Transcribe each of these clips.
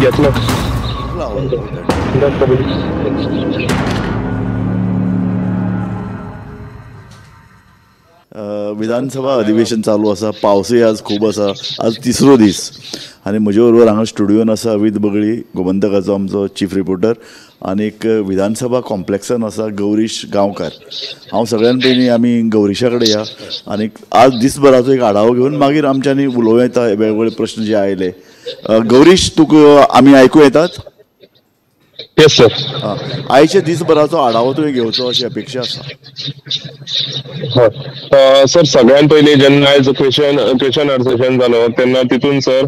घेतलं. विधानसभा अधिवेशन चालू आसा, पावसूय आज खूब आसा, आज तिसरो दीस आनी म्हजे बरोबर हांगा स्टुडियोन आसा अवित बगळी, गोमंतकाचो आमचो चीफ रिपोर्टर, आनीक विधानसभा कॉम्प्लेक्सान आसा गौरीश गांवकार. हांव सगळ्यान पयलीं आमी गौरीशा कडेन या आनीक आज दिसभराचो एक आढावो घेवन मागीर आमच्यांनी उलोवं येता वेगवेगळे प्रश्न जे आयले. गौरीश, तुका आमी आयकूं येतात? Yes sir. आयच्या दिसभराचो आढावो तुवें घेवचो अशी अपेक्षा आसा. हय सर, सगळ्यात पयलीं जेन्ना आयज क्वेश्चन our session जालो तेन्ना तितून सर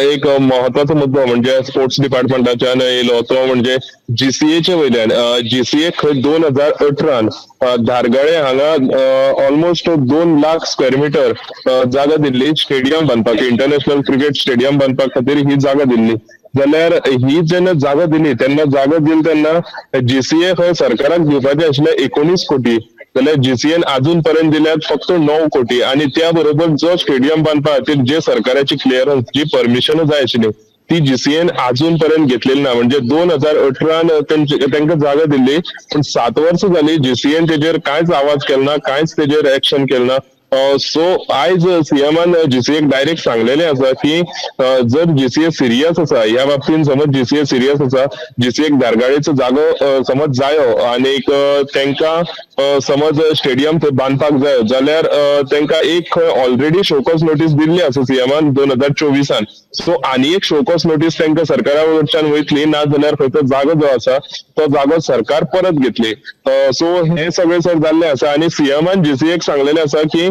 एक महत्वाचो मुद्दो म्हणजे स्पोर्ट्स डिपार्टमेंटाच्यान येयलो तो म्हणजे जीसीएचे वयल्यान. जीसीए खंय 2018 धारगळे हांगा ऑलमोस्ट 2 लाख स्क्वेअर मिटर जागा दिल्ली स्टेडियम बांदपाक, इंटरनॅशनल क्रिकेट स्टेडियम बांदपा खातीर ही जागा दिल्ली. जाल्यार ही जेन्ना जागा दिली तेन्ना जागा दिली तेन्ना जीसीए खंय सरकाराक दिवपाचे आशिल्ले 19 कोटी, जाल्यार जीसीएन अजून पर्यंत दिल्यात फक्त 9 कोटी. आणि त्या बरोबर जो स्टेडियम बांदपा खातीर जे सरकाराची क्लियरन्स जी परमिशन जाय आशिल्ली ती जीसीएन अजून पर्यंत घेतलेली ना. म्हणजे 2018 तांकां जागा दिल्ली, पण 7 वर्सां जाली जीसीएन तेजेर कांयच आवाज केलो ना, कांयच तेजेर एक्शन केलें ना. सो आयज सीएमान जीसीएक डायरेक्ट सांगलेले आसा की जर जीसीए सिरियस आसा ह्या बाबतीन, समज जीसीए सिरियस आसा, जीसीएक धारगाळेचो जागो समज जायो आनीक तांकां समज स्टेडियम थंय बांदपाक जायो जाल्यार तांकां एक खंय ऑलरेडी शोकॉज नोटीस दिल्ली आसा सीएमान 2024. सो आनी एक शोकॉज नोटीस तांकां सरकारा कडच्यान वयतली, ना जाल्यार खंय तो जागो जो आसा तो जागो सरकार परत घेतली. सो हे सगळें सर जाल्लें आसा आनी सीएमान जीसीएक सांगलेलें आसा की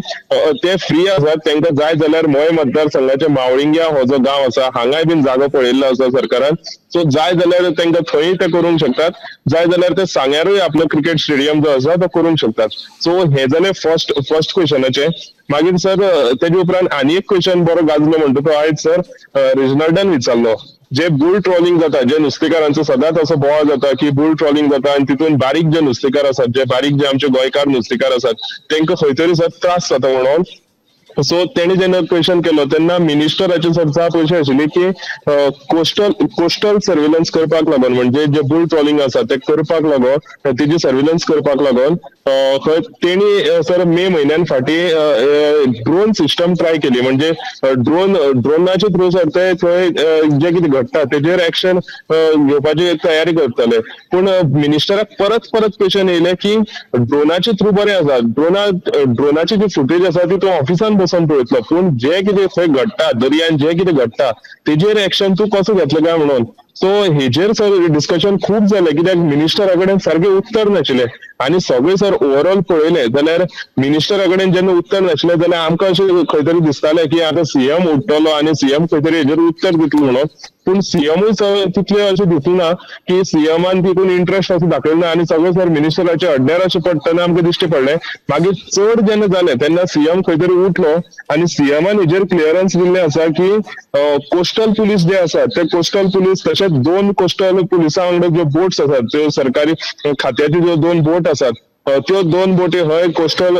ते फ्री आसात, तांकां जाय जाल्यार मोये मतदारसंघाचे मावळिंग्या हो जो गांव आसा हांगाय बीन जागो पळयल्लो आसा सरकारान. सो जाय जाल्यार तांकां थंय ते करूंक शकतात, जाय जाल्यार ते सांग्यारूय आपलो क्रिकेट स्टेडियम जो आसा तो करूंक शकतात. सो हे जालें फर्स्ट क्वेश्चनाचें. मागीर सर तेजे उपरांत आनी एक क्वेश्चन बरो गाजलो म्हणटा तो आयज सर रिजनल्डान विचारलो, जे बुल ट्रॉलिंग जाता, जे नुस्तेकारांचो सदांच असो बोवाळ जाता की बुल ट्रॉलिंग जाता आनी तितून बारीक जे नुस्तेकार आसात, जे बारीक जे आमचे गोंयकार नुस्तेकार आसात तांकां खंय तरी सर त्रास जाता म्हणून. सो तेणी जेन्ना क्वेश्चन केलो तेन्ना मिनिस्टराचे सर जाप अशी आशिल्ली की कोस्टल सर्वेलन्स करपाक लागून, म्हणजे जे बुल ट्रॉलिंग आसा ते करपाक लागून, तेजी सर्वेलन्स करपाक लागून खंय तेणी सर मे म्हयन्यान फाटीं ड्रोन सिस्टम ट्राय केली. म्हणजे ड्रोनाचे थ्रू सर ते थंय जे कितें घडटा तेजेर एक्शन घेवपाची तयारी करतले. पूण मिनिस्टराक परत परत क्वेश्चन येयले की ड्रोनाचे थ्रू बरें आसा, ड्रोनाची जी फुटेज आसा ती तूं ऑफिसान बसून पळयतलो, पूण जे कितें खंय घडटा दर्यान जे कितें घडटा तेजेर एक्शन तूं कसो घेतलो काय म्हणून. सो हेजेर सर डिस्कशन खूब जालें, कित्याक मिनिस्टरा कडेन सारकें उत्तर नाशिल्लें आनी सगळें सर ओवरऑल पळयलें जाल्यार मिनिस्टरा कडेन जेन्ना उत्तर नाशिल्लें जाल्यार आमकां अशें खंय तरी दिसतालें की आतां सीएम उठ्ठलो आनी सीएम खंय तरी हेजेर उत्तर दितलो म्हणून. पूण सीएमूय सर तितलें अशें दिसलें ना की सीएमान तितून इंट्रस्ट असो दाखयलो ना आनी सगळें सर मिनिस्टराच्या अड्ड्यार अशें पडटना आमकां दिश्टी पडलें. मागीर चड जेन्ना जालें तेन्ना सीएम खंय तरी उठलो आनी सीएमान हेजेर क्लियरन्स दिल्लें आसा की कोस्टल पुलीस जे आसात ते कोस्टल पुलीस, तशेंच 2 कोस्टल पुलिसां वांगडा ज्यो बोट्स आसात त्यो सरकारी खात्याच्यो ज्यो 2 बोट आसात त्यो 2 बोटी हय कोस्टल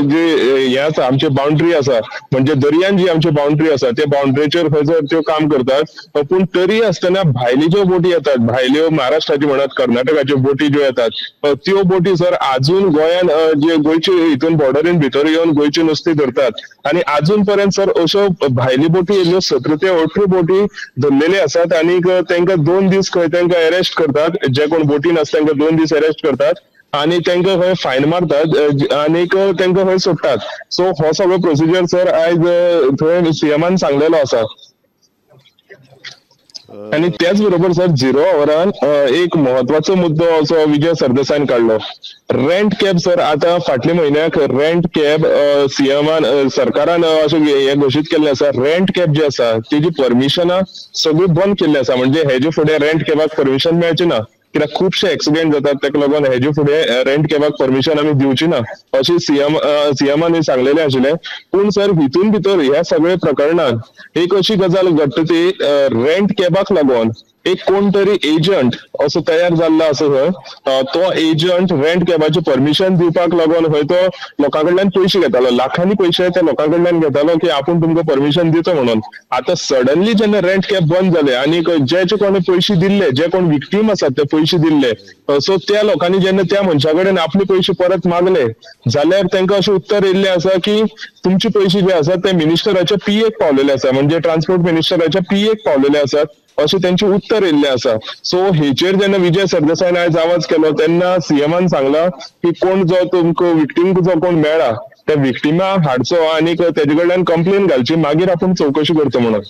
जे हे आसा आमची बाउंड्री आसा, म्हणजे दर्यान जी आमची बाउंड्री आसा त्या बाउंड्रीचेर खंय जर त्यो काम करतात. पूण तरी आसतना भायल्यो ज्यो बोटी येतात, भायल्यो महाराष्ट्राच्यो म्हणात कर्नाटकाच्यो बोटी ज्यो येतात त्यो बोटी सर आजून गोंयान जे गोंयचे हितून बॉर्डरीन भितर येवन गोंयची नुस्ती धरतात आनी आजून पर्यंत सर अश्यो भायली बोटी येयल्यो 17 ते 18 बोटी धरलेले आसात आनी तांकां 2 दीस खंय तांकां अरेस्ट करतात, जे कोण बोटीन आसा तांकां 2 दीस अरेस्ट करतात आनी तांकां खंय फायन मारतात आनीक तांकां खंय सोडटात. सो हो सगळो प्रोसिजर सर आयज थंय सीएमान सांगलेलो आसा. आनी त्याच बरोबर सर झिरो आवरान एक महत्वाचो मुद्दो असो विजय सरदेसायन काडलो, रेंट कॅब. सर आतां फाटल्या म्हयन्याक रेंट कॅब सीएमान सरकारान अशें हें घोशीत केल्लें आसा, रेंट कॅब जी आसा तेजी परमिशनां सगळीं बंद केल्ली आसा. म्हणजे हेजे फुडें रेंट कॅबाक परमिशन मेळचें ना. कित्याक खुबशे एक्सिडेंट जातात, ताका लागून हेजे फुडें रेंट कॅबाक परमिशन आमी दिवची ना अशें सीएमान सांगलेलें आशिल्लें. पूण सर हितून भितर ह्या सगळ्या प्रकरणान एक अशी गजाल घडटा ती रेंट कॅबाक लागून एक कोण तरी एजंट असो तयार जाल्लो आसा थंय, तो एजंट रेंट कॅबाचे परमिशन दिवपाक लागून खंय तो लोकां कडल्यान पयशे घेतालो, लाखांनी पयशे त्या लोकां कडल्यान घेतालो की आपूण तुमकां परमिशन दिता म्हणून. आतां सडनली जेन्ना रेंट कॅब बंद जाले आनी जे जे कोणे पयशे दिल्ले, जे कोण विक्टीम आसात ते पयशे दिल्ले, सो त्या लोकांनी जेन्ना त्या मनशा कडेन आपले पयशे परत मागले जाल्यार तांकां अशें उत्तर येयल्लें आसा की तुमचे पयशे जे आसात ते मिनिस्टराच्या पीएक पावलेले आसा, म्हणजे ट्रान्सपोर्ट मिनिस्टराच्या पीएक पावलेले आसात अशें तेंचे उत्तर येयल्लें आसा. सो हेचेर जेन्ना विजय सरदेसायान आयज आवाज केलो तेन्ना सीएमान सांगला की कोण जो तुमकां विक्टीम जो कोण मेळ्ळा त्या विक्टिमा हाडचो आनी तेजे कडल्यान कंप्लेन घालची, मागीर आपूण चवकशी करता म्हणून.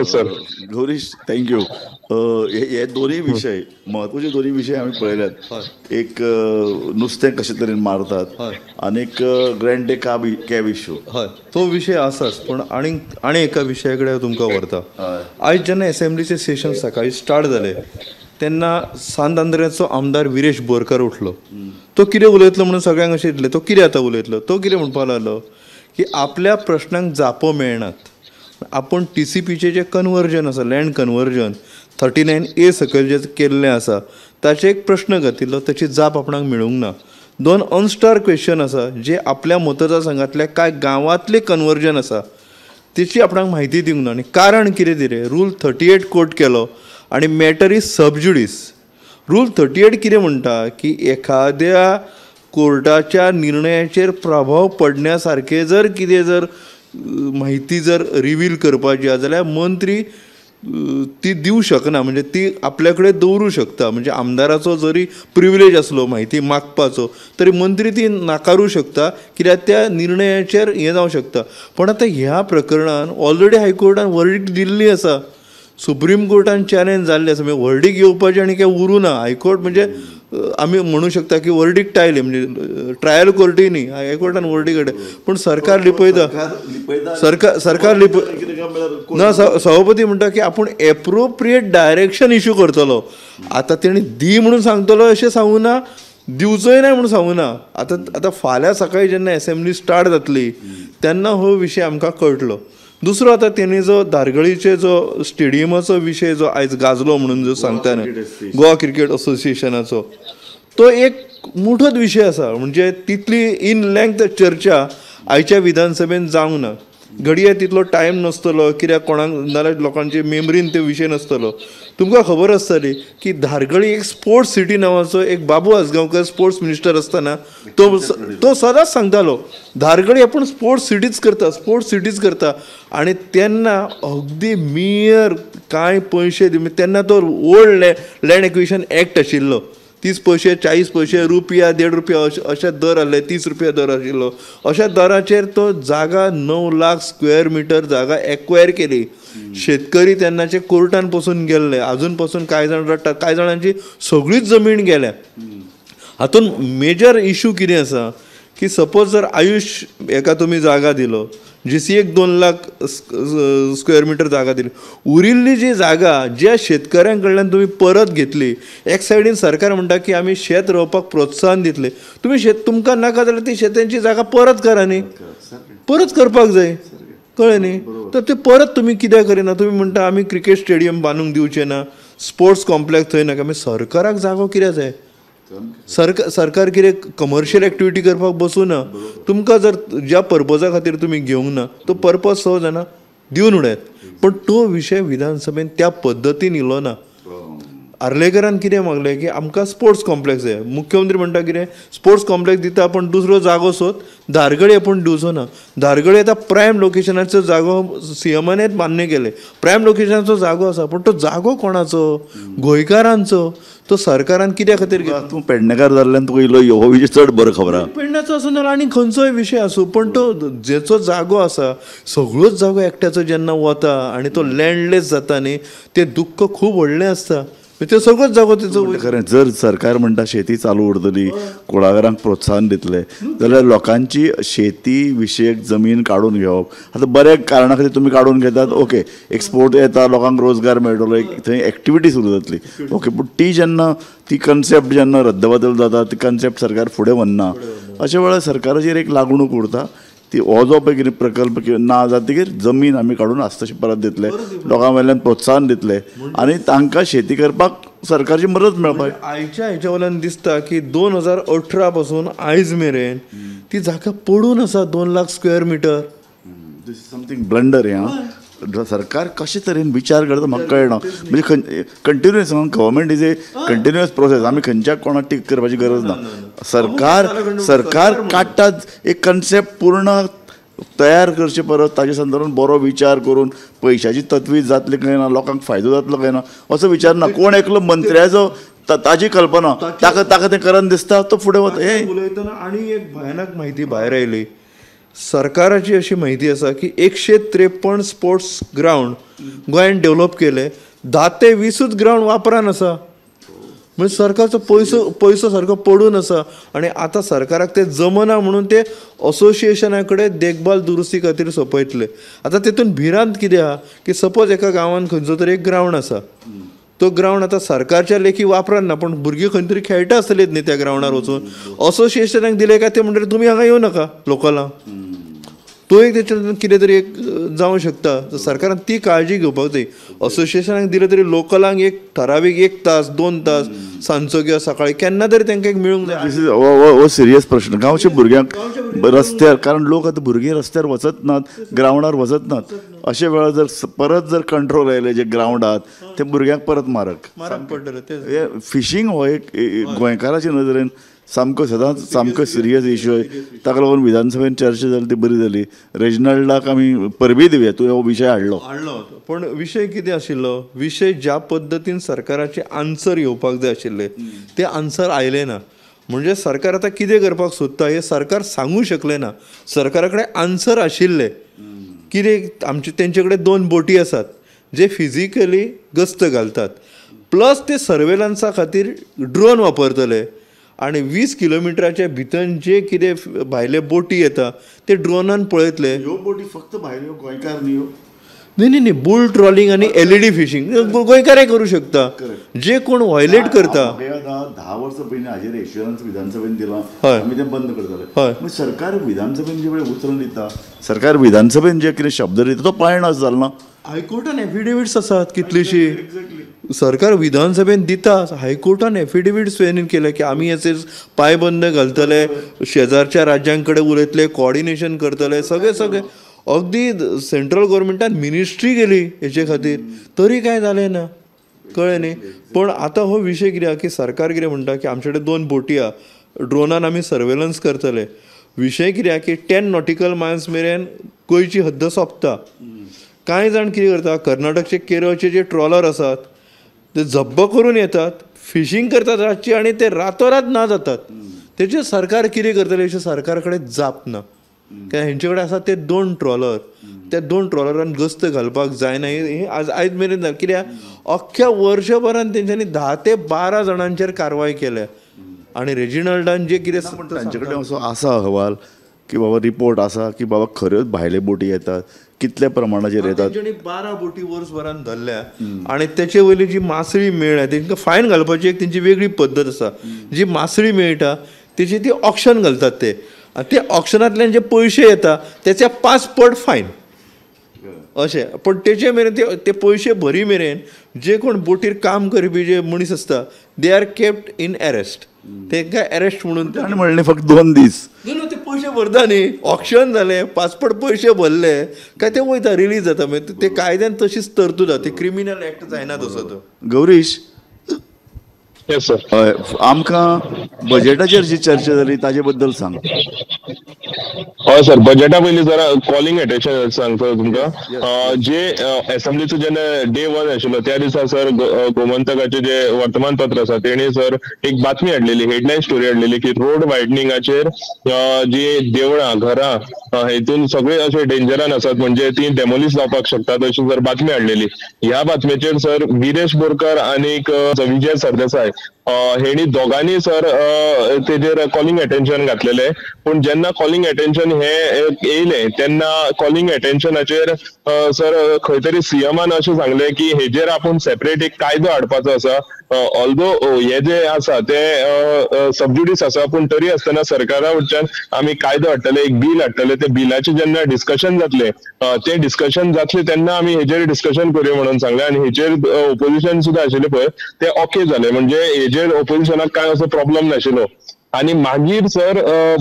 Sir Gaurish, thank you. हे दोनूय विशय म्हत्वाचे, दोनूय विशय आमी पळयल्यात. एक नुस्तें कशे तरेन मारतात आनी एक ग्रँड डे कॅब इश्यू. हय, तो विशय आसाच, पूण आनी एका विशया कडेन हांव तुमकां व्हरता. आयज जेन्ना एसेंब्लीचें सेशन सकाळीं स्टार्ट जालें तेन्ना सांत आंद्र्याचो आमदार विरेश बोरकर उठलो. तो कितें उलयतलो म्हणून सगळ्यांक अशें दिसलें तो कितें आतां उलयतलो, तो कितें म्हणपाक लागलो की आपल्या प्रश्नांक जापो मेळनात. आपूण टीसीपीचें जें कन्वर्जन आसा, लँड कन्वर्जन 39A सकयल जें केल्लें आसा ताचेर एक प्रश्न घातिल्लो, ताची जाप आपणाक मेळूंक ना. 2 अनस्टार क्वेश्चन आसा जे आपल्या मतदारसंघांतल्या कांय गांवांतलें कन्वर्जन आसा तेची आपणाक म्हायती दिवंक ना. आनी कारण कितें दिलें, रूल 38 कोट केलो आनी matter is sub judice. Rule 38 कितें म्हणटा की एखाद्या कोर्टाच्या निर्णयाचेर प्रभाव पडण्या सारकें जर कितें जर म्हायती जर रिवील करपाची आसा जाल्यार मंत्री ती दिवं शकना, म्हणजे ती आपल्या कडेन दवरूं शकता. म्हणजे आमदाराचो जरी प्रिविलेज आसलो म्हायती मागपाचो तरी मंत्री ती नाकारूं शकता, कित्याक त्या निर्णयाचेर हें जावं शकता. पण आतां ह्या प्रकरणान ऑलरेडी हायकोर्टान वर्डीक दिल्ली आसा, सुप्रीम कोर्टान चॅलेंज जाल्लें आसा, म्हणजे वर्डीक येवपाचें आनी कांय उरूं ना. हायकोर्ट म्हणजे आमी म्हणू शकता की वर्डीक आयलें, म्हणजे ट्रायल कोर्टूय न्ही, हायकोर्टान वर्डीक हाडलें, पूण सरकार लिपयता, सरकार लिपय ना. सभापती म्हणटा की आपूण एप्रोप्रिएट डायरेक्शन इशू करतलो. आतां तेणी दी म्हणून सांगतलो अशें सांगूं ना, दिवचोय ना म्हणून सांगूं ना. आतां आतां फाल्यां सकाळीं जेन्ना एसेंब्ली स्टार्ट जातली तेन्ना हो विशय आमकां कळटलो. दुसरो आतां तेणी जो धारगळीचे जो स्टेडियमाचो विशय जो आयज गाजलो म्हणून जो सांगता न्ही, गोवा क्रिकेट असोसिएशनाचो, तो एक मोठोच विशय आसा. म्हणजे तितली इन लेंथ चर्चा आयच्या विधानसभेन जावंक ना. घडये तितलो टायम नासतलो, कित्याक कोणाक नाल्यार लोकांचे मेमरीन ते विशय नासतलो. तुमकां खबर आसतली की धारगळी एक स्पोर्ट्स सिटी नांवाचो एक बाबू आजगांवकर स्पोर्ट्स मिनिस्टर आसतना तो सदांच सांगतालो धारगळी आपूण स्पोर्ट्स सिटीच करता, स्पोर्ट्स सिटीच करता. आनी तेन्ना अगदी मियर कांय पयशे तेन्ना तो ओल्ड लँड एक्विशन एक्ट आशिल्लो, 30 पयशे 40 पयशे रुपया 1.5 रुपया अशे दर आहले, 30 रुपया दर आशिल्लो. अशा दराचेर तो जागा 9 लाख स्क्वेअर मिटर जागा एक्वायर केली. शेतकरी तेन्नाचे कोर्टान पसून गेल्ले, आजून पसून कांय जाण रडटात, कांय जाणांची सगळीच जमीन गेल्या. हातून मेजर इशू कितें आसा की सपोज जर आयुश हेका तुमी जागा दिलो, जीसीएक 2 लाख स्क्वेअर मिटर जागा दिली, उरिल्ली जी जागा ज्या शेतकऱ्यां कडल्यान तुमी परत घेतली, एक सायडीन सरकार म्हणटा की आमी शेत रोवपाक प्रोत्साहन दितले, तुमी शेत तुमकां नाका जाल्यार ती शेतांची जागा परत करा न्ही, परत करपाक जाय, कळ्ळें न्ही. तर ते परत तुमी कित्याक करिना? तुमी म्हणटा आमी क्रिकेट स्टेडियम बांदूंक दिवचे ना, स्पोर्ट्स कॉम्प्लेक्स थंय नाका. मागीर सरकाराक जागो कित्याक जाय? सरकार कितें कमर्शियल एक्टिविटी करपाक बसूं ना. तुमकां जर ज्या पर्पजा खातीर तुमी घेवंक ना तो पर्पज सो जाणा दिवन उडयात. पण तो विशय विधानसभेन त्या पद्दतीन इलो ना. आर्लेकरान कितें मागलें की आमकां स्पोर्ट्स कॉम्प्लेक्स जाय. मुख्यमंत्री म्हणटा कितें स्पोर्ट्स कॉम्प्लेक्स दिता पण दुसरो जागो सोद, धारगळी आपूण दिवचो ना. धारगळी आतां प्रायम लोकेशनाचो जागो सीएमानूच मान्य केलें, प्रायम लोकेशनाचो जागो आसा, पूण तो जागो कोणाचो? गोंयकारांचो. तो सरकारान कित्या खातीर? तूं पेडणेकार जाल्ल्यान तुका इल्लो हो विशय चड बरो खबर आसा. पेडण्याचो आसूं नाल्यार आनी खंयचोय विशय आसूं, पण तो जेचो जागो आसा सगळोच जागो एकट्याचो जेन्ना वता आनी तो लँडलेस जाता न्ही, तें दुख्ख खूब व्हडलें आसता. ते सगळोच जागो तेचो. खरें जर सरकार म्हणटा शेती चालू उरतली, कुळागरांक प्रोत्साहन दितले जाल्यार लोकांची शेती विशयक जमीन काडून घेवप आतां बऱ्या कारणा खातीर तुमी काडून घेतात, ओके, एक्सपोर्ट येता, लोकांक रोजगार मेळटलो, एक थंय एक्टिविटी सुरू जातली, ओके. पूण ती जेन्ना ती कन्सेप्ट जेन्ना रद्दबदल जाता, ती कन्सेप्ट सरकार फुडें व्हरना, अशे वेळार सरकाराचेर एक लागणूक उरता ती हो जो पळय कितें प्रकल्प ना जातकीर जमीन आमी काडून आसा तशी परत दितले, लोकां वयल्यान प्रोत्साहन दितले आनी तांकां शेती करपाक सरकारची मदत मेळपाक. आयच्या हेच्या वयल्यान दिसता की 2018 पासून आयज मेरेन ती जागा पडून आसा 2 lakh square metre. This is something blunder. हें सरकार कशे तरेन विचार करता म्हाका कळना. म्हणजे continuous government is a continuous process, आमी खंयच्या कोणाक टीक करपाची गरज ना. सरकार सरकार काडटा एक कन्सेप्ट पूर्ण तयार करचे परत ताजे संदर्भात बरो विचार करून पयशाची तत्वीज जातली काय ना, लोकांक फायदो जातलो काय ना असो विचार ना. कोण एकलो मंत्र्याचो ताजी कल्पना ताका ताका तें करन दिसता तो फुडें वता. हें उलयतना आनी एक भयानक म्हायती भायर आयली. सरकाराची अशी म्हायती आसा की 153 स्पोर्ट्स ग्रावंड गोंयान डेव्हलप केले, 10 ते 20 ग्रावंड वापरान आसा. म्हणजे सरकारचो पयसो पयसो सारको पडून आसा आनी आतां सरकाराक ते जमना म्हणून ते असोसिएशना कडेन देखभाल दुरुस्ती खातीर सोंपयतले. आतां तेतून भिरांत कितें आहा की सपोज एका गांवांत खंयचो तरी एक ग्रावंड आसा, तो ग्रावंड आतां सरकारच्या लेखी वापरान ना, पूण भुरगीं खंय तरी खेळटा आसतलीत न्ही त्या ग्रावंडार वचून. असोसिएशनाक दिलें काय ते म्हणटले तुमी हांगा येवं नाका लोकलां, तो एक तेच्यान कितें तरी एक जावं शकता. सरकारान ती काळजी घेवपाक जाय. असोसिएशनाक दिलें तरी लोकलांक एक ठरावीक 1 तास 2 तास सांजचो किंवा सकाळी केन्ना तरी तांकां एक मेळूंक जाय. हो सिरियस प्रश्न गांवच्या भुरग्यांक रस्त्यार, कारण लोक आतां भुरगीं रस्त्यार वचत नात, ग्रावंडार वचत नात. अशे वेळार जर परत जर कंट्रोल आयले जे ग्रावंडार ते भुरग्यांक परत मारक मारक पडटलें. फिशींग हो एक गोंयकाराच्या नदरेन सामको सदांच सामको सिरियस इशू. ताका लागून विधानसभेन चर्चा जाली ती बरी जाली. रेजिनाल्डाक आमी परबी दिवया, तूं हो विशय हाडलो हाडलो. पूण विशय कितें आशिल्लो, विशय ज्या पद्दतीन सरकाराचे आन्सर येवपाक जाय आशिल्ले ते आन्सर आयले ना. म्हणजे सरकार आतां कितें करपाक सोदता हें सरकार सांगूं शकलें ना. सरकारा कडेन आन्सर आशिल्ले कितें, आमचे तेंचे कडेन 2 बोटी आसात जे फिजिकली गस्त घालतात, प्लस ते सर्वेलन्सा खातीर ड्रोन वापरतले आनी 20 किलोमिटराच्या भितर जे कितें भायले बोटी येता ते ड्रोनान पळयतले. ह्यो बोटी फक्त भायल्यो, गोंयकार न्ही ह्यो? न्ही न्ही न्ही, बुल ट्रॉलिंग आनी एलईडी फिशींग गोंयकारय करूं शकता, जे कोण व्हायलेट करता. 10 वर्सां पयलीं हाजेर एश्युरन्स विधानसभेन दिलां, आमी तें बंद करतले. हय, सरकार विधानसभेन जे वेळ उतरां दिता, सरकार विधानसभेन जे कितें शब्द दिता तो पाळना जालो ना. हायकोर्टान एफिडेविट्स आसात कितलीशी, सरकार विधानसभेन दिता, हायकोर्टान एफिडेवीट स्वेन केलें की आमी हाचेर पांयबंद घालतले, शेजारच्या राज्यां कडेन उलयतले, कोऑर्डिनेशन करतले, सगळें सगळें. अगदी सेंट्रल गव्हर्मेंटान मिनिस्ट्री गेली हेचे खातीर, तरी कांय जालें ना, कळ्ळें न्ही. पूण आतां हो विशय कितें आहा की सरकार कितें म्हणटा की आमचे कडेन 2 बोटी आहा, ड्रोनान आमी सर्वेलन्स करतले. विशय कितें आहा की 10 नॉटिकल मायल्स मेरेन गोंयची हद्द सोंपता. कांय जाण कितें करता, कर्नाटकचे केरळचे जे ट्रॉलर आसात ते जब्ब करून येतात, फिशींग करतात रातची आनी ते रातोरात ना जातात. तेचेर सरकार कितें करतलें अशें सरकारा कडेन जाप ना. कित्याक हेंचे कडेन आसा ते 2 ट्रॉलर, त्या 2 ट्रॉलरान गस्त घालपाक जायना. हें आज आयज मेरेन जालें कित्याक अख्ख्या वर्सभरान तेंच्यांनी 10 ते 12 जाणांचेर कारवाय केल्या. आनी रेजिनाल्डान जे कितें तांचे कडेन असो आसा अहवाल की बाबा रिपोर्ट आसा की बाबा खऱ्योच भायले बोटी येतात, कितल्या प्रमाणाचेर येतात. तेंच्यांनी 12 बोटी वर्सभरान धरल्या आनी तेचे वयली जी मासळी मेळ्ळ्या तेंकां फायन घालपाची एक तेंची वेगळी पद्दत आसा. जी मासळी मेळटा तेची ती ऑक्शन घालतात ते, आनी ते ऑक्शनांतल्यान जे पयशे येता तेच्या 5 पट फायन अशें. पूण तेचे मेरेन ते पयशे भरी मेरेन जे कोण बोटीर काम करपी जे मनीस आसता they are kept in arrest, तांकां एरेस्ट म्हणून. आनी म्हणलें फक्त 2 दीस ते पयशे भरता न्ही, ऑक्शन जालें, 5 पट पयशे भरले काय ते वयता, रिलीज जाता. मागीर ते कायद्यान तशीच तरतूद आसा, ते क्रिमिनल एक्ट जायना तसो तो. गौरीश, येस सर, हय, आमकां बजेटाचेर जी चर्चा जाली ताजे बद्दल सांग. हय सर, बजेटा पयलीं जरा कॉलिंग अटेन्शन सांगता तुमकां. जे एसेंब्लीचो जेन्ना डे 1 आशिल्लो त्या दिसा सर गोमंतकाचे जे वर्तमानपत्र आसा तेणी सर एक बातमी हाडलेली, हेडलायन स्टोरी हाडलेली की रोड वायडनिंगाचेर जी देवळां घरां हेतून सगळे अशे डेंजरान आसात, म्हणजे ती डेमोलिश जावपाक शकतात अशी जर बातमी हाडलेली. ह्या बातमेचेर सर विरेश बोरकर आनीक विजय सरदेसाय हेणी दोगांनी सर तेजेर कॉलिंग अटेन्शन घातलेले. पूण जेन्ना कॉलिंग अटेन्शन हे येयले तेन्ना कॉलिंग अटेन्शनाचेर सर खंय तरी सीएमान अशें सांगलें की हेजेर आपूण सेपरेट एक कायदो हाडपाचो आसा. ऑल्दो हे जे आसा ते सबज्युडीस आसा, पूण तरी आसतना सरकारा वटच्यान आमी कायदो हाडटले, एक बील हाडटले. ते बिलाचे जेन्ना डिस्कशन जातले ते डिस्कशन जातले तेन्ना आमी हेजेर डिस्कशन करूया म्हणून सांगले. आनी हेजेर ओपोजिशन सुद्दां आशिल्ले पळय ते ओके जाले, म्हणजे हेजेर ओपोजिशनाक कांय असो प्रॉब्लम नाशिल्लो. आनी मागीर सर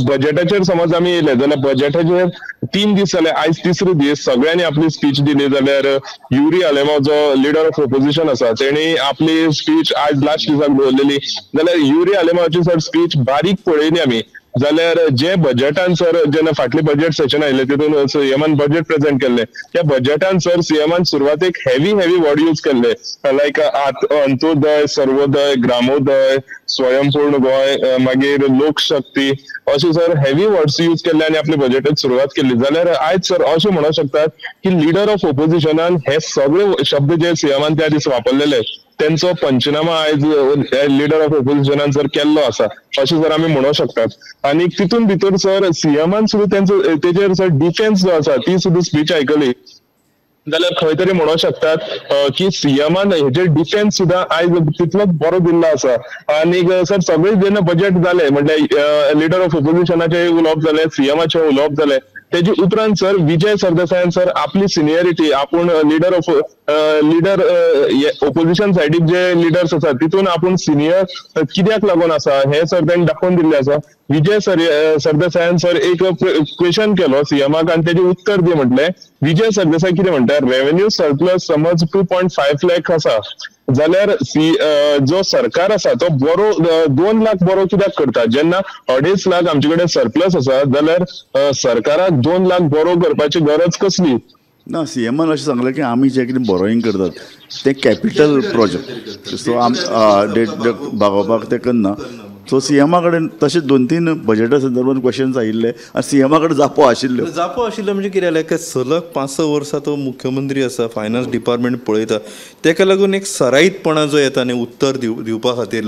बजेटाचेर समज आमी येयले जाल्यार बजेटाचेर 3 दीस जाले, आयज तिसरो दीस, सगळ्यांनी आपली स्पीच दिली. जाल्यार युरी आलेमाव जो लिडर ऑफ ओपोजिशन आसा तेणी आपली स्पीच आयज लास्ट दिसाक दवरलेली. जाल्यार युरी आलेमावची सर स्पीच बारीक पळयली आमी जाल्यार जे बजेटान सर जेन्ना फाटले बजेट सेशन आयिल्ले तितून सीएमान बजेट प्रेझेंट केल्ले, त्या बजेटान सर सीएमान सुरवातेक हेवी हेवी वर्ड यूज केल्ले, लायक अंत्योदय, सर्वोदय, ग्रामोदय, स्वयंपूर्ण गोंय, मागीर लोकशक्ती, अशे सर हेवी वर्ड्स यूज केल्ले आनी आपले बजेटाक सुरवात केल्ली. जाल्यार आयज सर अशें म्हणूंक शकतात की लिडर ऑफ ओपोजिशनान हे सगळे शब्द जे सीएमान त्या दीस वापरलेले तेंचो पंचनामा आयज लिडर ऑफ ओपोजिशनान सर केल्लो आसा अशें सर आमी म्हणूंक शकतात. आनी तितून भितर सर सीएमान सुद्दां तेंचो तेजेर सर डिफेन्स जो आसा ती सुद्दां स्पीच आयकली जाल्यार खंय तरी म्हणूंक शकतात की सीएमान हेजेर डिफेन्स सुद्दां आयज तितलोच बरो दिल्लो आसा. आनी सर सगळे जेन्ना बजेट जाले म्हटल्यार लिडर ऑफ ओपोजिशनाचें उलोवप जालें, सीएमाचें उलोवप जालें, तेजे उपरांत सर विजय सरदेसायान सर आपली सिनियरिटी, आपूण लिडर ऑफ लिडर ओपोजिशन सायडीक जे लिडर्स आसा तितून आपूण सिनियर कित्याक लागून आसा हे सर तांणी दाखोवन दिल्लें आसा. विजय सरदेसायान सर एक क्वेश्चन केलो सीएमाक आनी तेजें उत्तर दी म्हटलें. विजय सरदेसाय कितें म्हणटा, रेवेन्यू सरप्लस समज 2.5 लाख आसा जाल्यार जो सरकार आसा तो बरो 2 लाख बरो कित्याक करता, जेन्ना 2.5 लाख आमचे कडेन सरप्लस आसा जाल्यार सरकाराक 2 लाख बरो करपाची गरज कसली ना. सीएमान अशें सांगलें की आमी जें कितें बोरोईंग करतात तें कॅपिटल प्रोजेक्ट, सो आम डेट भागोवपाक तें करना. सो सीएमा कडेन तशें 2-3 बजेटा संदर्भात क्वेश्चन्स आयिल्ले आनी सीएमा कडेन जापो आशिल्ल्यो. जापो आशिल्ल्यो म्हणजे कितें जालें की सलग 5-6 वर्सां तो मुख्यमंत्री आसा, फायनान्स डिपार्टमेंट पळयता, तेका लागून एक सराईतपणा जो येता न्ही उत्तर दिवपा खातीर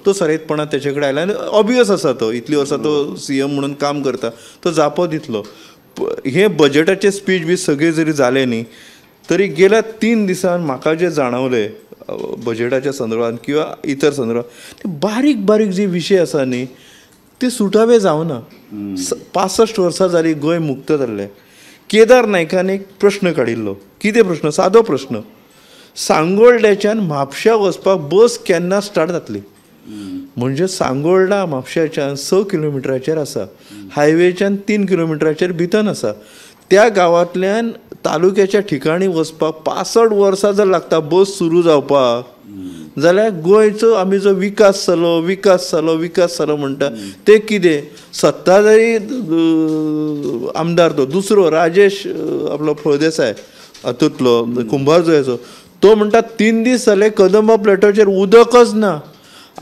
तो सराईतपणा तेचे कडेन आयला आनी ऑबियस आसा, तो इतलीं वर्सां तो सीएम म्हणून काम करता, तो जापो दितलो. हे बजेटाचे स्पीच बी सगळे जरी जाले न्ही तरी गेल्या 3 दिसान म्हाका जें जाणवलें बजेटाच्या संदर्भात किंवा इतर संदर्भात, ते बारीक बारीक जे विशय आसा न्ही ते सुटावे जावना. 65 वर्सां जाली गोंय मुक्त जाल्लें. केदार नायकान एक प्रश्न काडिल्लो, कितें प्रश्न, सादो प्रश्न, सांगोल्ड्याच्यान म्हापश्या वचपाक बस केन्ना स्टार्ट जातली? म्हणजे सांगोल्डा म्हापश्याच्यान 6 किलोमिटराचेर आसा, हायवेच्यान 3 किलोमिटराचेर भितर आसा. त्या गांवांतल्यान तालुक्याच्या ठिकाणी वचपाक 65 वर्सां जर लागता बस सुरू जावपाक जाल्यार गोंयचो आमी जो विकास जालो विकास जालो विकास जालो म्हणटा ते कितें? सत्ताधारी आमदार तो दुसरो राजेश आपलो फळदेसाय हातूंतलो कुंभारजुवेचो, तो म्हणटा 3 दीस जाले कदंबा प्लेटोचेर उदकच ना.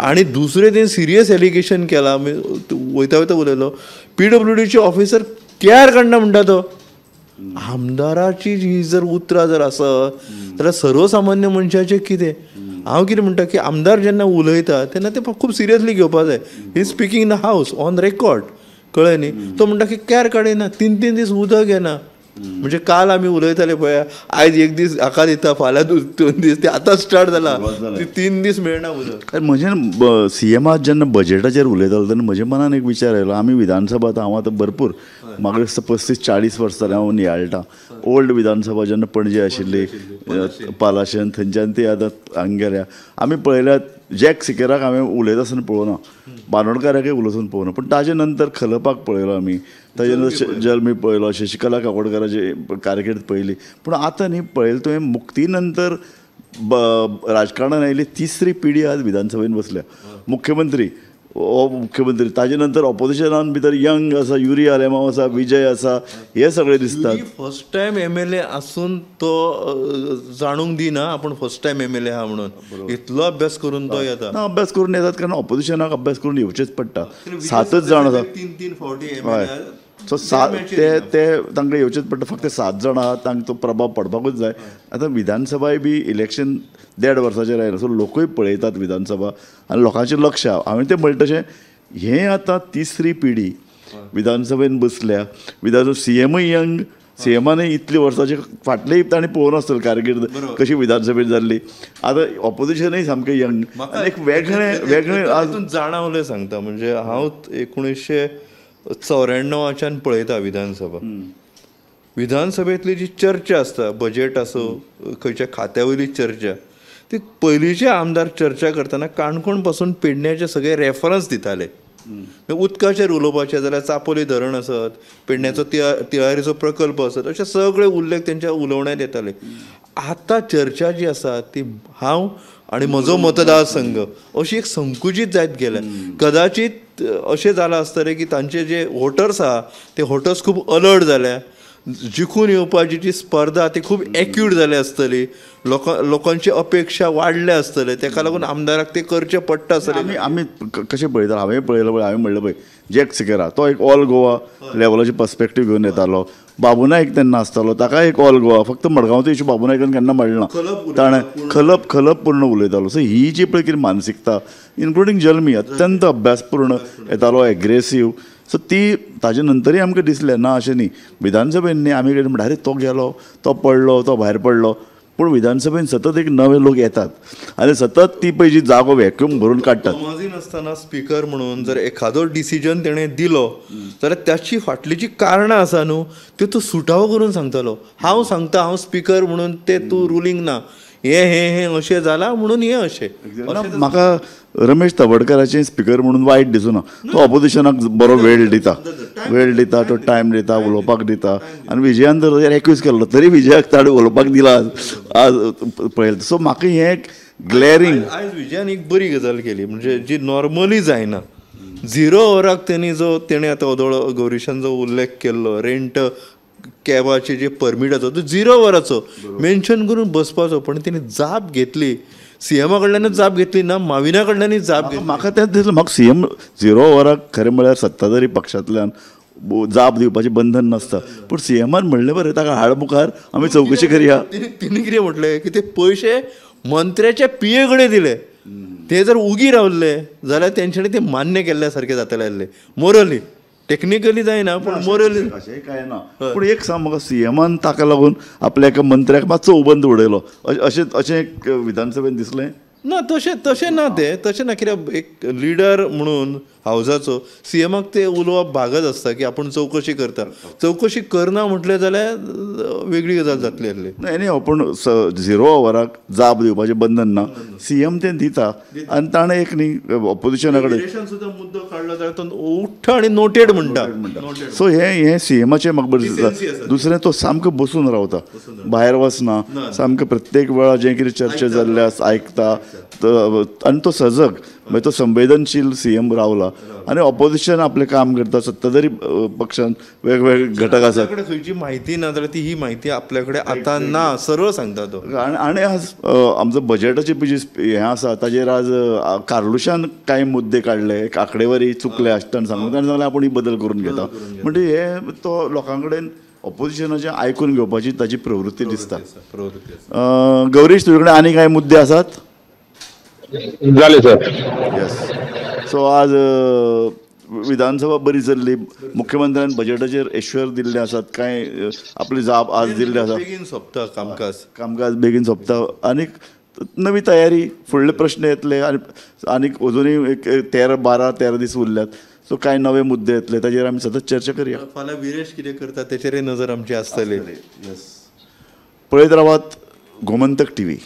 आनी दुसरे दीस सिरियस एलिगेशन केला, आमी वयता वयता उलयलो, पीडब्ल्यूडीचे ऑफिसर कॅर काडना म्हणटा तो. आमदाराची ही जर उतरां जर आसत जाल्यार सर्वसामान्य मनशाचें कितें? हांव कितें म्हणटा की आमदार जेन्ना उलयता तेन्ना ते खूब सिरियसली घेवपा जाय. He speaking in the house on record, कळ्ळें न्ही? तो म्हणटा की कॅर काडिना, 3-3 दीस उदक येना. म्हणजे काल आमी उलयताले पळय, आयज एक दीस हाका दिता, फाल्यां 2 दीस, ते आतां स्टार्ट जाला, 3 दीस मेळना उदक. म्हजें सीएमा जेन्ना बजेटाचेर उलयतालो तेन्ना म्हज्या मनान एक विचार आयलो, आमी विधानसभा आतां हांव आतां भरपूर म्हाका दिसता 35-40 वर्सां जालीं हांव नियाळटा. ओल्ड विधानसभा जेन्ना पणजे आशिल्ली पालाशेन, थंयच्यान ती आतां हांगा गेल्या. आमी पळयल्या जॅक सिकेराक हांवें उलयता आसतना पळोवना, बांदोडकाराकय उलयतना पळोवना, पूण ताजे नंतर खलपाक पळयलो आमी, ताजे नंतर जल्मी पळयलो, शशिकला काकोडकाराची कारकीर्द पळयली. पूण आतां न्ही पळयलें तुवें, मुक्ती नंतर राजकारणान आयिल्ली तिसरी पिढी आज विधानसभेन बसल्या. मुख्यमंत्री हो मुख्यमंत्री, ताजे नंतर ऑपोजिशनान भितर यंग आसा, युरी आलेमाव आसा, विजय आसा, हे सगळे दिसतात. फर्स्ट टायम एमएलए आसून तो जाणूंक दिना आपूण फर्स्ट टायम एमएलए आहा म्हणून, इतलो अभ्यास करून तो येता. ना, अभ्यास करून येतात कारण ऑपोजिशनाक अभ्यास करून येवचेच पडटा. 7 जाण आसा, 3-3 फावटी एमएलए सो ते ते तांकां येवचेच पडटा. फक्त 7 जाणां आहा, तांकां तो प्रभाव पडपाकूच जाय. आतां विधानसभाय बी इलेक्शन 1.5 वर्साचेर आयलां, सो लोकूय पळयतात विधानसभा आनी लोकांचें लक्ष आहा. हांवें तें म्हणलें तशें हें आतां तिसरी पिढी विधानसभेन बसल्या. विधानसभा सीएमूय यंग, सीएमानय इतली वर्सांचे फाटलेय ताणें पळोवन आसतलें कारकीर्द कशी विधानसभेन जाल्ली. आतां ऑपोजिशनूय सामकें यंग, एक वेगळें वेगळें आज जाणावलें सांगता. म्हणजे हांव 1994च्यान पळयता विधानसभा. विधानसभेंतली जी चर्चा आसता, बजेट आसूं खंयच्या खात्या वयली चर्चा, ती पयलींचे आमदार चर्चा करतना काणकोण पासून पेडण्याचे सगळे रेफरन्स दिताले. उदकाचेर उलोवपाचें जाल्यार चापोली धरण आसत, पेडण्याचो तिळारीचो प्रकल्प आसत, अशे सगळे उल्लेख तेंच्या उलोवण्यात येताले. आतां चर्चा जी आसा ती हांव आनी म्हजो मतदारसंघ अशी एक संकुचीत जायत गेल्या. कदाचित अशें जालां आसतलें की तांचे जे वोटर्स आहा ते वोटर्स खूब अलर्ट जाल्या, जिखून येवपाची जी स्पर्धा ती खूब एक्यूट जाल्या आसतली, लोकांची अपेक्षा वाडल्या आसतले, ताका लागून आमदाराक ते करचें पडटा आसतलें. आमी कशें पळयता, हांवें पळयलां पळय, हांवें म्हणलें पळय जॅक सिकेरा तो एक ऑल गोवा लेवलाची पर्सपेक्टीव घेवन येतालो. बाबू नायक तेन्ना आसतालो, ताका एक ऑल गोवा, फक्त मडगांवचो इशू बाबू नायकान केन्ना म्हणलें ना, ताणें खलप खलप पूर्ण उलयतालो. सो ही जी पळय कितें मानसिकता इन्क्लुडींग जल्मी अत्यंत अभ्यासपूर्ण येतालो, एग्रेसीव. सो ती ताजे नंतरूय आमकां दिसलें ना अशें न्ही. विधानसभेन न्ही आमी कितें म्हणटा, अरे तो गेलो, तो पडलो, तो भायर पडलो, पूण विधानसभेन सतत एक नवे लोक येतात आनी सतत ती पळय जी जागो व्हॅक्यूम भरून काडटात. तोमाझी नासतना स्पिकर म्हणून जर एखादो डिसिजन तेणें दिलो जाल्यार त्याची फाटली जी कारणां आसा न्हू त्यो तो सुटावो करून सांगतालो. हांव सांगता, हांव स्पिकर म्हणून ते तूं रुलींग ना, हे हे हे अशें जालां म्हणून हें अशें. म्हाका रमेश तवडकाराचें स्पिकर म्हणून वायट दिसना, तो ऑपोजिशनाक बरो वेळ दिता, वेळ दिता, तो टायम दिता, उलोवपाक दिता. आनी विजयान जर एक्यूज केल्लो तरी विजयाक ताणें उलोवपाक दिला आज पळयलें. सो म्हाका हें एक ग्लॅरींग. आयज विजयान एक बरी गजाल केली, म्हणजे जी नॉर्मली जायना. 0 वराक तेणी जो तेणें आतां ओदोळ गौरीशान जो उल्लेख केल्लो रेंट कॅबाचे जे परमिटाचो तो 0 वराचो मेन्शन करून बसपाचो, पण तेणी जाप घेतली, सीएमा कडल्यानच जाप घेतली ना, माविना कडल्यानूय जाप घेतली. म्हाका तेंच दिसलें, म्हाका सीएम 0 वराक खरें म्हळ्यार सत्ताधारी पक्षांतल्यान जाप दिवपाचें बंधन नासता, पूण सीएमान म्हणलें बरें ताका हाड मुखार आमी चवकशी करया. तिणें कितें म्हटलें की ते पयशे मंत्र्याच्या पीए कडेन दिले, ते जर उगी रावले जाल्यार तेंच्यांनी ते मान्य केल्ल्या सारकें जातलें आसलें. मोरली टेक्निकली जायना पूण मोरली अशें कांय ना. पूण एक सांग म्हाका, सीएमान ताका लागून आपल्या एका मंत्र्याक मातसो उबंत उडयलो अशें अशें एक विधानसभेन दिसलें ना? तशें तशें ना, तें तशें ना. कित्याक एक लिडर म्हणून हावजाचो सीएमाक तें उलोवप भागच आसता की आपूण चवकशी करता. चवकशी करना म्हटलें जाल्यार वेगळी गजाल जातली आसली. न्ही पूण 0 वराक जाप दिवपाचें बंधन ना, सीएम तें दिता आनी ताणें एक न्ही ऑपोजिशना कडेन सुद्दां मुद्दो काडलो जाल्यार तो उठ्ठा आनी नोटेड म्हणटा. सो हें हें सीएमाचें म्हाका बरें दिसता. दुसरें तो सामको बसून रावता, भायर वचना, सामकें प्रत्येक वेळा जें कितें चर्चा जाल्लें आसा आयकता आनी तो सजग, म्हणजे तो संवेदनशील सीएम रावला. आनी ऑपोजिशन आपलें काम करता, सत्ताधारी पक्षान वेगवेगळे घटक आसात. खंयची म्हायती ना जाल्यार ती ही म्हायती आपल्या कडेन आतां ना, सरळ सांगता तो. आनी आज आमचो बजेटाची जी हें आसा ताजेर आज कार्लुशान कांय मुद्दे काडले, एक आंकडेवारी चुकले आसतना ताणें सांगलें, ताणें सांगलें आपूण ही बदल करून घेता. म्हणजे हे तो लोकां कडेन ऑपोजिशनाचें आयकून घेवपाची ताची प्रवृत्ती दिसता. गौरीश, तुजे कडेन आनी कांय मुद्दे आसात? जाले सर. येस. सो आज विधानसभा बरी चल्ली, मुख्यमंत्र्यान बजेटाचेर एश्युअर दिल्ले आसात, कांय आपली जाप आज दिल्ली आसा. बेगीन सोंपता कामकाज, कामकाज बेगीन सोंपता आनी नवी तयारी, फुडले प्रश्न येतले आनी आनीक अजुनूय एक 13, 12, 13 दीस उरल्यात. सो कांय नवे मुद्दे येतले ताजेर आमी सतत चर्चा करया. फाल्यां विरेश कितें करता तेचेरय नजर आमची आसतली. येस. पळयत रावात गोमंतक टीव्ही.